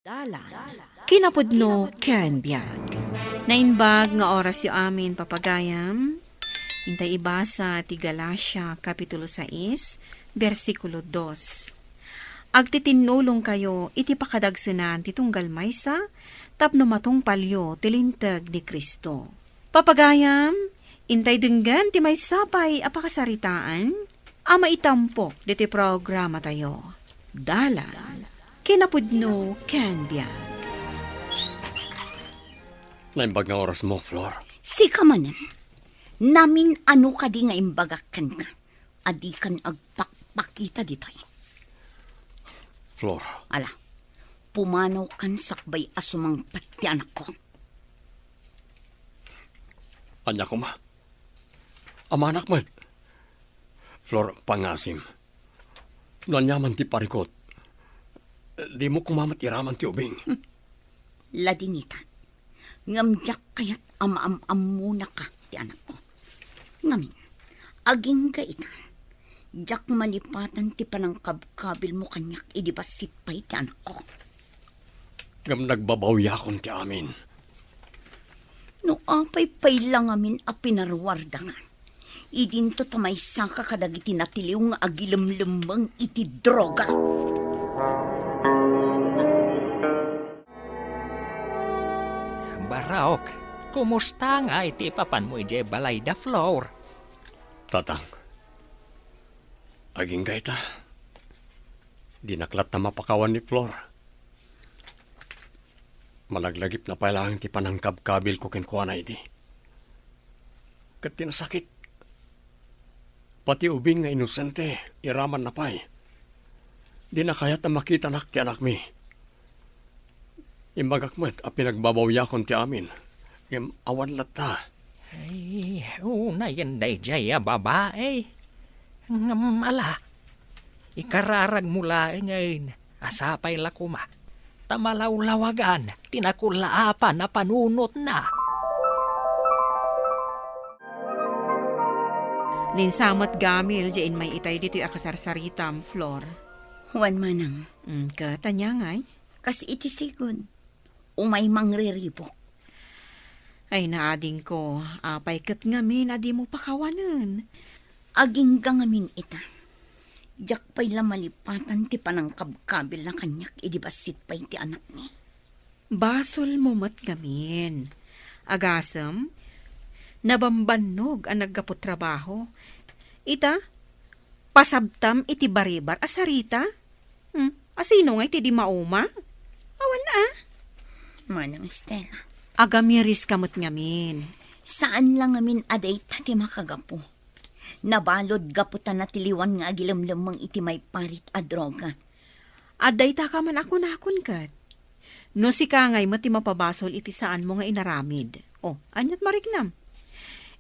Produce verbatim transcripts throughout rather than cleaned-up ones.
Dalan, kinapudno ken biag. Naimbag nga orasyo amin, papagayam. Intay ibasa ti Galacia, Kapitulo sais, bersikulo dos. Agtitinnulongkayo iti pakadagsenan ti tunggal maysa tapno matungpalyo ti linteg ni Cristo. Papagayam, intay denggen ti maysa pay a pakasaritaan a maitampok ditoy programatayo. Dalan, kinapudno ken biag. Naimbag nga orasmo, Flor. Sika manen, namin-ano kadi nga imbagak kenka a dikan agpakpakita ditoy? Flor. Ala, pumanaw kan sakbay a sumangpet ti anakko. Ania koma? Amanak met. Flor, pangasim. No aniaman ti parikut, dimo koma met iraman ti ubing. Hmm. Ladingita. Ngem diak kayat a maam-ammonaka ti anakko. Ngamin, agingga ita, diak malipatan ti panangkabkabilmo kaniak idi bassit pay ti anakko. Ngem nagbabawiakon ti amin. No apay pay la ngamin a pinaruardaka, idinto ta maysaka kadagiti natiliw nga agilemlemmeng iti droga. Barok, kumusta nga iti ipapanmo idiay balay da Flor? Tatang, agingga ita. Dinak latta mapakawan ni Flor. Malaglagipna pay laeng ti panangkabkabilko kenkuana idi. Ket ti nasakit, pati ubing nga inosente, iramanna pay. Dina kayat a makitanak ti anakmi. Imbagak met a pinagbabawiakon ti amin, ngem awan latta. Ay, unayen daydiay a babai. Ngem ala, ikararagmo laengen a sapay la koma ta malawlawagan ti nakullaapan a panunotna. Ninsamet gamil diay immay itay ditoy a kasarsaritam, Flor. Wen, manang. Mm, ket ania ngay? Kas iti sigud, umay mangriribuk. Ay, naadingko, apay ket ngamin a dimo pakawanen? Agingga ngamin ita. Diak pay la malipatan ti panangkabkabilna kaniak idi bassit pay ti anakmi. Basolmo met ngamin. Agasem, nabambannog a naggapu trabaho. Ita, pasabtam iti baribar a sarita? Hmm, asino ngay ti di mauma? Awan a. Manang Estela. Agamiris ka met ngamin. Saan la ngamin a dayta ti makagapu. Nabalud gapu ta natiliwan nga agilemlemmeng iti maiparit a droga. Adda ita ka man a kunakon ket. No sika ngay met ti mapabasol iti saanmo nga inaramid. O, aniat mariknam?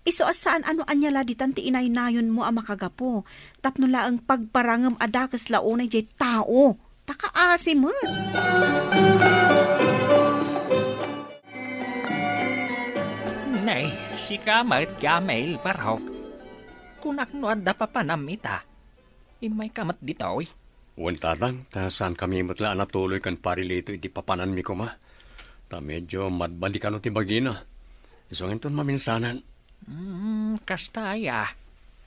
Isu a saan a no ania la ditan ti inaynayonmo a makagapu, tapno laeng pagparangem a dakes la unay diay tao, ta kaasi met. Nay, sika met, Gamel, Barok. Kunak no adda papanam ita. Immayka met ditoy. Wen, tatang, ta saankami met la a natuloy ken Pari Lito iti papananmi koma. Ta medio madbali kano ti bagina. Isu nga inton maminsanan. Hmm, kasta aya.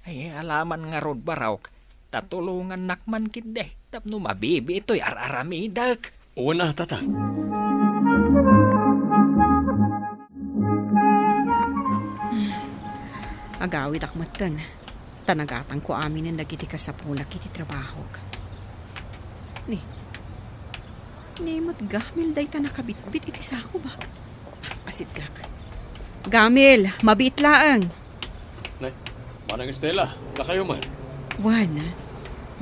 Ay, alaman ngarud, Barok. Ta tulongannak man ketdi tapno mabibiit toy ar-aramidek. Wen a, tatang. Agawidak metten, ta nagatangko aminen dagiti kasapunak iti trabahok. Ni, ni met gamil dayta nakabitbit iti sako bag. Asitgak. Gamil, mabiit laeng. Nay, Manang Estela, dakayo man. Wen,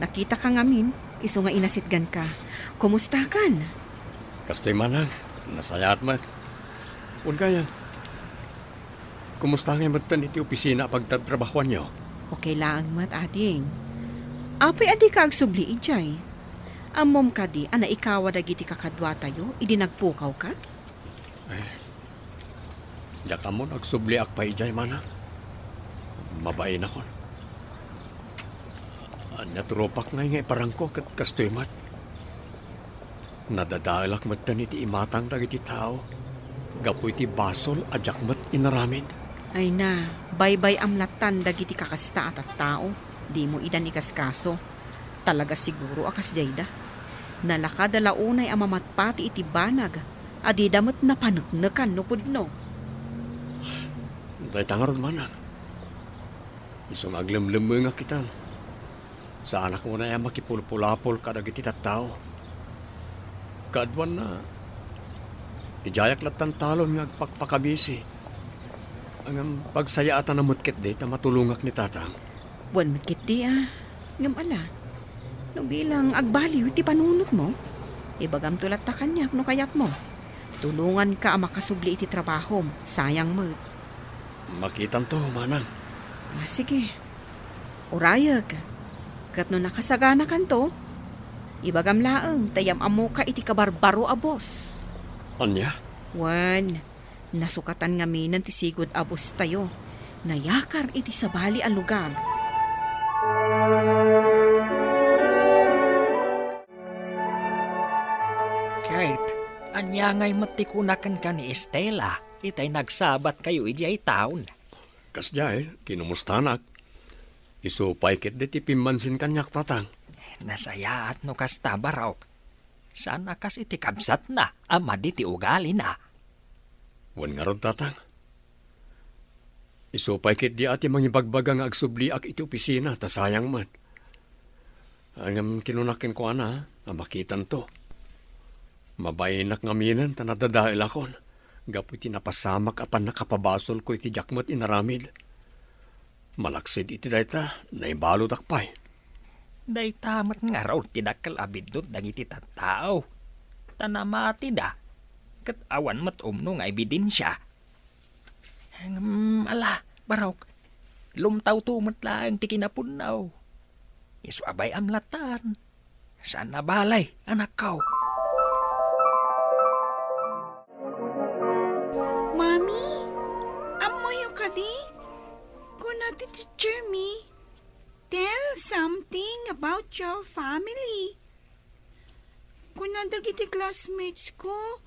nakitaka ngamin, isu nga inasitganka. Kumustakan? Kastoy, Manang, nasayaat met. Wen gayam, kumusta ngay metten iti opisina a pagtatrabahoanyo? Okay laeng met, ading. Apay a dika agsubli idiay? Ammom kadi a naikawa dagiti kakaduatayo idi nagpukawka? Ay, diak ammo no agsubliak pay idiay, Manang. Mabainakon. Ania ti rupak ngay nga iparangko ket kastoy met. Nadadaelak metten iti imatang dagiti tao gapu iti basol a diak met inaramid. Ay na, baybay-am lattan dagiti kakasta a tattao. Dimo idan ikaskaso. Talaga siguro a kasdiayda. Nalakada la unay a mamatpati iti banag a dida met napaneknekan no pudno. Dayta ngarud, manang. Isu nga aglemlemmengak itan. Saanak unay a makipulpulapol kadagiti tattao. Kaaduanna, idiayak lattan talon nga agpakpakabisi. Ngem pagsayaatan met ketdi ta matulongak ni Tatang. Wen met ketdi a. Ngem ala, no bilang agbaliw ti panunotmo, ibagamto latta kaniak no kayatmo. Tulonganka a makasubli iti trabahom, sayang met. Makitanto, manang. Ah, sige. Urayek. Ket no nakasaganakanto, ibagam laeng ta iyam-ammoka iti kabarbaro a boss. Ania? Wen, nasukatan ngaminen ti sigud a boss tayo. Nayakar iti sabali a lugar. Kate, ania ngay met ti kuna kenka ni Estela itay nagsabatkayo idiay town? Kasdiay, kinumustanak. Isu pay ketdi ti pimmansin kaniak, Tatang. Nasayaat no kasta, Barok. Saan a kas iti kabsatna a madi ti ugalina. Wen ngarud, Tatang. Isu pay ketdi a ti mangibagbaga nga agsubliak iti opisina ta sayang met. Ngem kinunak kenkuana a makitanto. Mabainak ngaminen ta nadadaelakon gapu iti napasamak a pannakapabasolko iti diak met inaramid. Malaksid iti dayta, naibaludak pay. Dayta met ngarud ti dakkel a biddut dagiti tattao. Ta namatida, ket awan met umno nga ebidensia. Ngem, ala, Barok, lumtawto met laeng ti kinapunnaw. Isu a bay-am lattan. Saan a balay, anakko. Mami, ammoyo kadi? Kuna ti teacher mi, "Tell something about your family." Kuna dagiti classmates ko,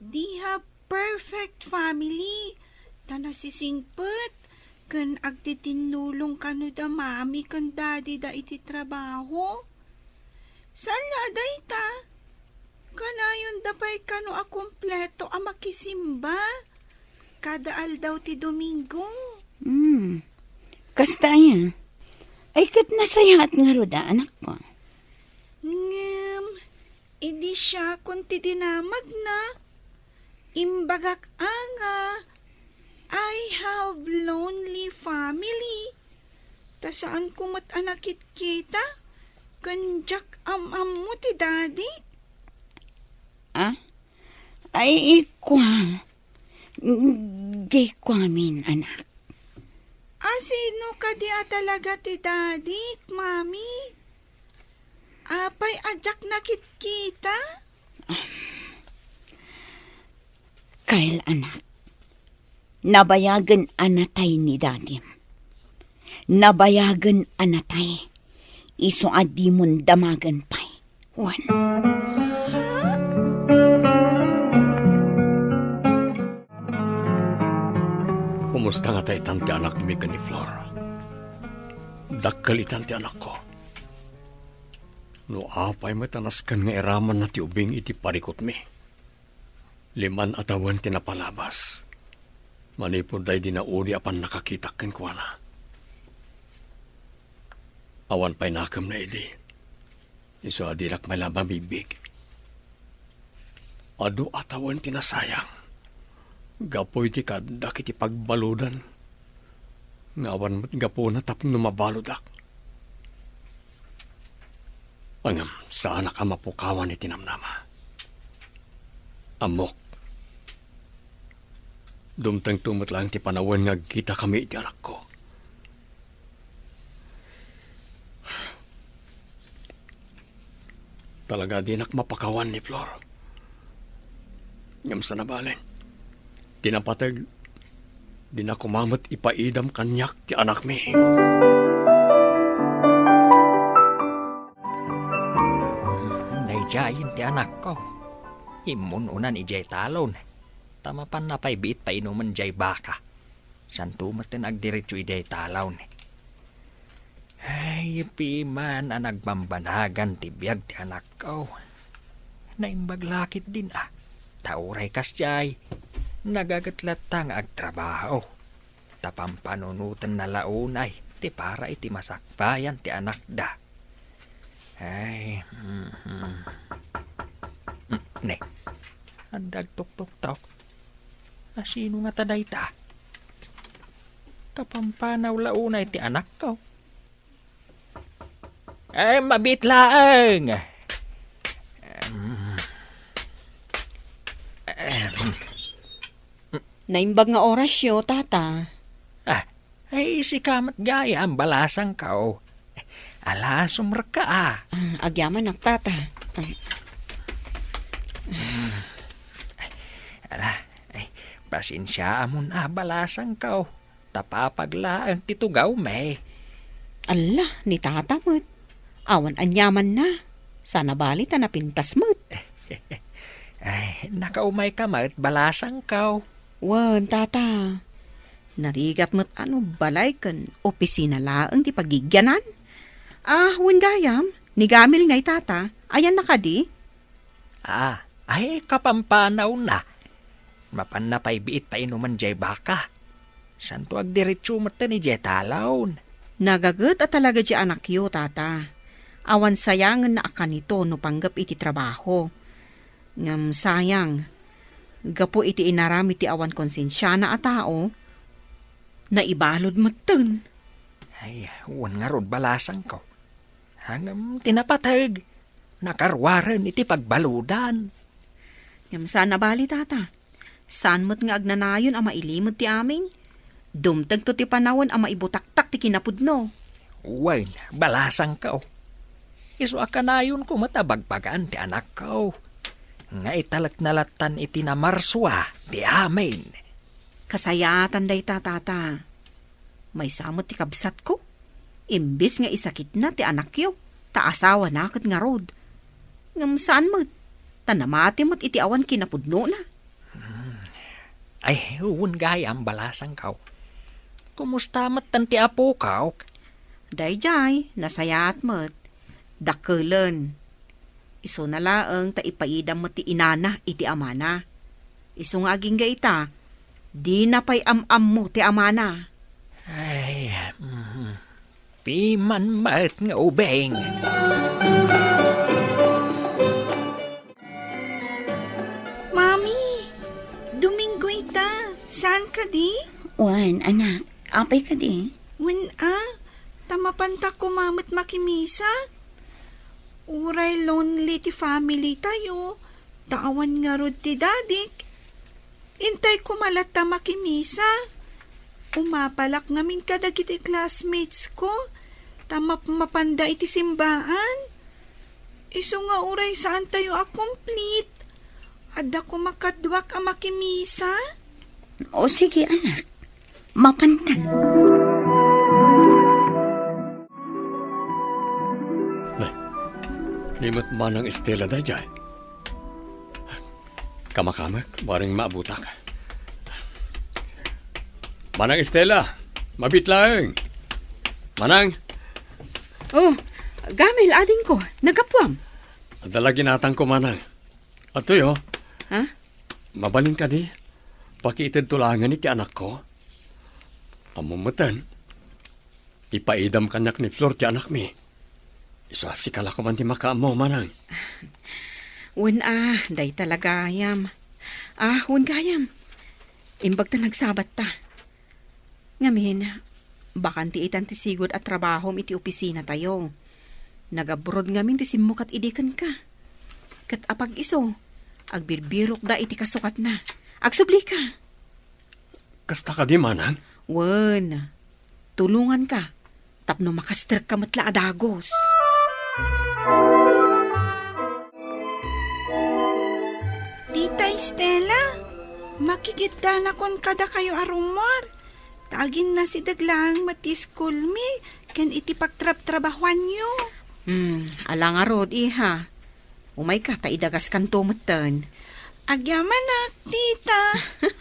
"They have perfect family, ta nasisingpet ken agtitinnulong kano da mami ken daddy da iti trabaho." Saan la a dayta, kanayonda pay kano a kompleto a makisimba kada aldaw ti Domingo. Hmm. Kasta aya? Ay, ket nasayaat ngarud a, anakko. Ngem, idi siakon ti dinamagna, imbagak a nga, "I have lonely family." Ta saanko met a nakitkita, ken diak am-ammo ti dadik. Ah? Ay, ikua. Di ko amin, anak. A, sino kadi a talaga ti dadik, Mami? Apay a diak nakitkita? Kyle, anak, nabayagen a natay ni dadim. Nabayagen a natay. Isu a dimon damagen pay. Wen. Kumusta ngata itan ti anakmi ken ni Flor? Dakkel itan ti anakko. No apay met a nasken nga iramanna ti ubing iti parikutmi. Lima a tawen ti napalabas. Manipud daydi naudi a pannakakitak kenkuana. Awan pay nakemna idi. Isu a dinak met la mabigbig. Adu a tawen ti nasayang. Gapu iti kaaddak iti pagbaludan nga awan met gapuna tapno mabaludak. Ngem saanak a mapukawan iti namnama. Ammok, dumtengto met laeng ti panawen nga agkitakami iti anakko. Talaga dinak mapakawan ni Flor. Ngem saan a bale, ti napateg, dina koma met ipaidam kaniak ti anakmi. Daydiayen ti anakko. immun-unan idiay talon. Ta mapanna pay biit painumen diay baka. Santo metten agdiretso idiay talon. Ay, piman a nagbambanagan ti biag ti anakko. Naimbag la ketdin a. Ta uray kasdiay, nagaget latta nga agtrabaho. Ta pampanunotenna la unay ti para iti masakbayan ti anakda. Ay, mhm. Mm, ne. Adda agtuktuktok. Asino ngata dayta? Kapampanaw la unay ti anakko. Ay, mabiit laeng. Em, em. Naimbag nga orasyo, tata. Ah, ay, sika met gayam, balasangko. Ala, sumrekka a. Ah, agyamanak, tata. Ah. Ala, ay, pasensiaamon a, balasangko. Ta papag laeng ti tugawmi. Alla, ni tata met. Awan aniamanna. Saan a bali ta napintas met. Ay, nakaumayka met, balasangko. Wen, tata. Narigat met a no balay ken opisina laeng ti pagigianan. Ah, wen gayam, ni Gamil ngay, tata. Ayanna kadi? Ah, ay, kapampanawna. Mapanna pay biit painumen diay baka. Santo agdiretso metten idiay talon. Nagaget a talaga diay anakyo, tata. Awan sayangenna a kanito no panggep iti trabaho. Ngem sayang, gapu iti inaramid ti awan konsensiana a tao, naibalud metten. Ay, wen ngarud, balasangko. Ngem ti napateg, nakaruaren iti pagbaludan. Ngem saan a bali, tata. Saan met nga agnanayon a mailimed ti amin. Dumtegto ti panawen a maibutaktak ti kinapudno. Wen, balasangko. Isu a kanayonko met a bagbagaan ti anakko. Nga italekna lattan iti namarsua ti amin. Kasayaatan dayta, tata. Maysa met ti kabsatko. Imbes nga isakitna ti anakyo, ta asawana ket ngarud. Ngem saan met, ta namati met iti awan kinapudnona. Ay, wen gayam, balasangko. Kumusta metten ti apok? Daydiay, nasayaat met. Dakkelen. Isuna laeng ta ipaidam met ti inana iti amana. Isu nga agingga ita, dina pay am-ammo ti amana. Ay, mhm. Piman met nga ubing. Mami, Domingo ita. Saan kadi? Wen, anak. Apay kadi? Wen a, ta mapanta koma met makimisa. Uray lonely ti family tayo, ta awan ngarud ti dadik. Intay koma latta makimisa. Umapalak ngamin kadagiti classmates ko, ta mapmapanda iti simbaan. Isu nga uray saan tayo a complete, adda koma kaduak a makimisa. O sige, anak. Mapantan. Nay, ni met Manang Estela daydiay. Kamakamek, bareng maabutak. Manang Estela, mabiit laeng. Manang. Oh, Gamil, adingko, naggapuam. Adda la ginatangko, Manang. Atoy, oh. Ha? Mabalin kadi, pakiitedto laengen iti anakko. Ammom metten, ipaidam kaniak ni Flor ti anakmi. Isu a sika la koman ti makaammo, Manang. Wen a, dayta la gayam. Ah, wen gayam. Imbag ta nagsabatta. Ngamin, bakante itan ti sigud a trabahom iti opisina tayo. Nagabroad ngamin ti simmukat idi kenka. Ket apag-isu, agbirbirokda iti kasukatna. Agsublika. Kasta kadi, Manang? Wen, tulonganka tapno makastrekka met la a dagus. Tita Estela, makikitdanakon kadakayo a rummuar. Ta aginnasideg laeng met ti iskulmi ken iti pagtrabtrabahoanyo. Hmm, ala ngarud, iha. Umayka ta idagaskanto metten. Agyamanak, tita.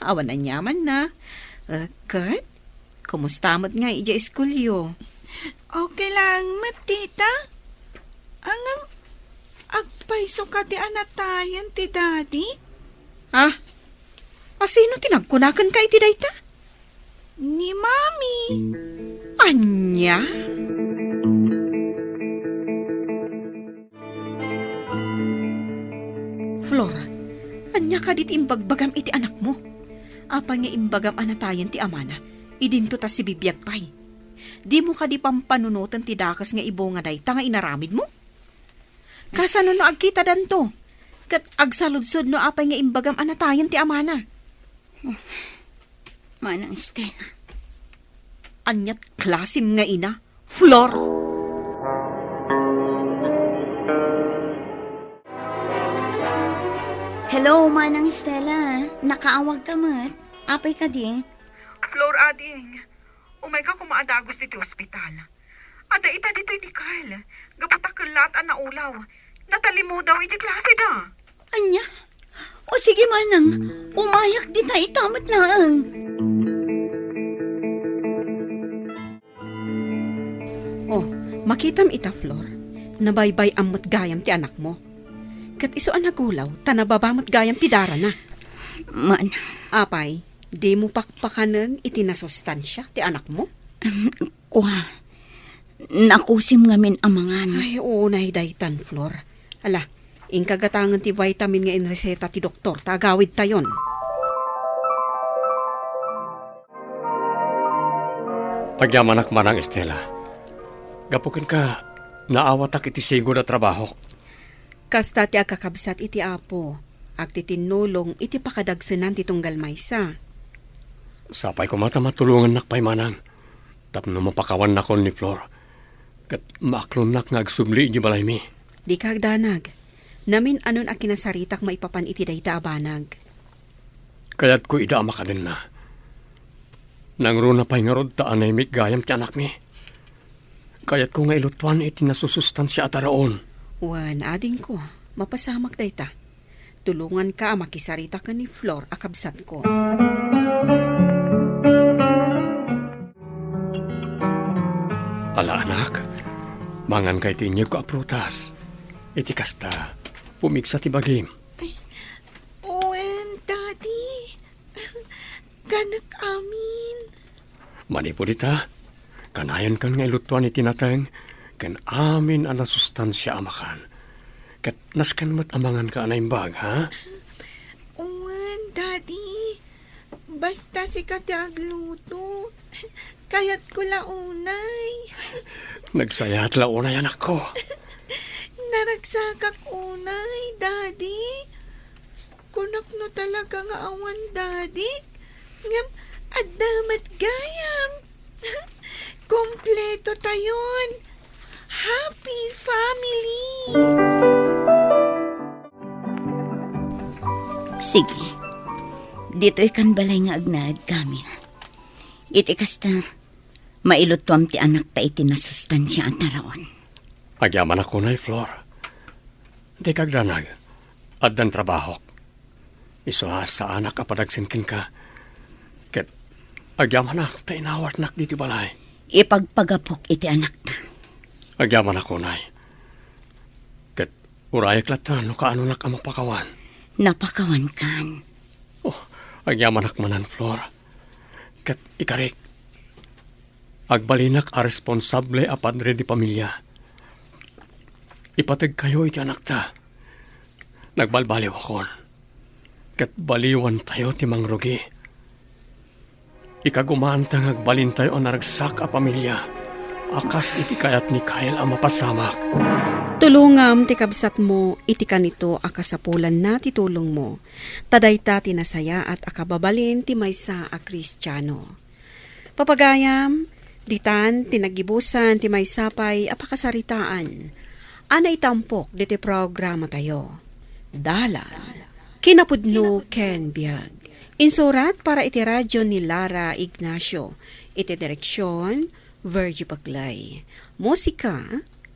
Awan aniamanna. Eh, ket, kumusta met ngay idiay iskulyo? Okay lang met, tita. Ngem, agpayso kadi a natayen ti daddy? Ah, a sino ti nagkuna kenka iti dayta? Ni Mami. Ania? Flor, ania kadi ti imbagbagam iti anakmo? Apay nga imbagam a natayen ti amana, idinto ta sibibiag pay? Dimo kadi pampanunoten ti dakes nga ibunga dayta nga inaramidmo? Kasano no agkitadanto? Ket agsaludsod no apay nga imbagam a natayen ti amana? Manang Estela. Aniat klasim nga ina, Flor? Hello, Manang Estela. Nakaawag ka met. Apay kadi? Flor, ading. Umayka koma a dagus ditoy ospital. Adda ita ditoy ni Kyle. Gapu ta kellaat a naulaw. Natalimudaw iti klaseda. Ania? O sige, manang, umayak dita ita met laeng. Oh, makitam ita, Flor. Nabaybay-am met gayam ti anakmo. Ket isu a nagulaw, ta nababa met gayam ti darana. Manang. Apay, dimo pakpakanen iti nasustansia ti anakmo? Kua, nakusim ngamin a mangan. Ay, unay daytan, Flor. Ala, inka gatangen ti vitamin nga inreseta ti doktor ta agawidtayon. Agyamanak, Manang Estela. Gapu kenka, naawatak iti sigud a trabahok. Kasta ti agkakabsat iti Apo, agtitinnulong iti pakadagsenan ti tunggal maysa. Sapay koma ta matulongannak pay, manang, tapno mapakawannakon ni Flor, ket maaklonnak nga agsubli idiay balaymi. Dika agdanag. Namin-anon a kinasaritak maipapan iti dayta a banag. Kayatko ida a makadenna. Nangruna pay ngarud ta anemic gayam ti anakmi. Kayatko nga ilutuan iti nasusustansia a taraon. Wen, adingko, mapasamak dayta. Tulonganka a makisarita ken ni Flor a kabsatko. Ala, anak, manganka iti inyegko a prutas. Iti kasta, pumigsa ti bagim. Ay, wen, Daddy. Kanak amin. Manipud ita, kanayon kan nga ilutuan iti nateng ken amin a nasustansia a makan. Ket nasken met a manganka a naimbag, ha? Wen, Daddy. Basta sika ti agluto. Kayatko la unay. Nagsayaat la unay, anakko. Naragsakak unay, Daddy. Kunak no talaga nga awan dadik, ngem adda met gayam. Kompleto tayon. Happy family! Sige. Ditoy kan balay nga agnaed, Camille. Iti kasta, mailutuam ti anakta iti nasustansia a taraon. Agyamanak unay, Flor. Dika agdanag. Addan trabahok. Isu a saanak a padagsen kenka. Ket agyamanak ta inawatnak ditoy balay. Ipagpagapok iti anakta. Agyamanak unay. Ket urayek latta no kaanonak a mapakawan. Napakawankan. Oh, agyamanak manen, Flor. Ket ikarik, agbalinak a responsable a padre de pamilya. Ipategkayo iti anakta. Nagbalbaliwakon. Ket baliwantayo ti mangrugi. Ikagumaanta nga agbalintayo a naragsak a pamilya a kas iti kayat ni Kyle a mapasamak. Tulongam ti kabsatmo iti kanito a kasapulanna ti tulongmo. Ta dayta ti nasayaat a kababalin ti maysa a Kristiano. Papagayam, ditan ti naggibusan ti maysa pay a pakasaritaan a naitampok diti programatayo. Dalan, kinapudno ken biag. Insurat para iti radyo ni Lara Ignacio. Iti direksion, Virgie Paclay. Musika,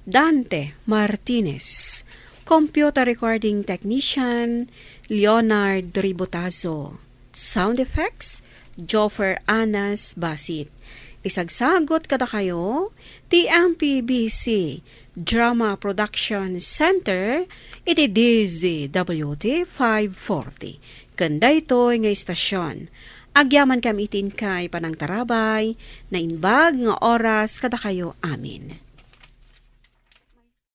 Dante Martinez. Computer recording technician, Leonard Ribotazo. Sound effects, Joffer Anas Basit. Isagsagot kadakayo ti M P B C Drama Production Center iti D Z W T five forty. Ken daytoy nga istasyon, agyamankami iti inkay panangtarabay, naimbag nga oras kadakayo amin.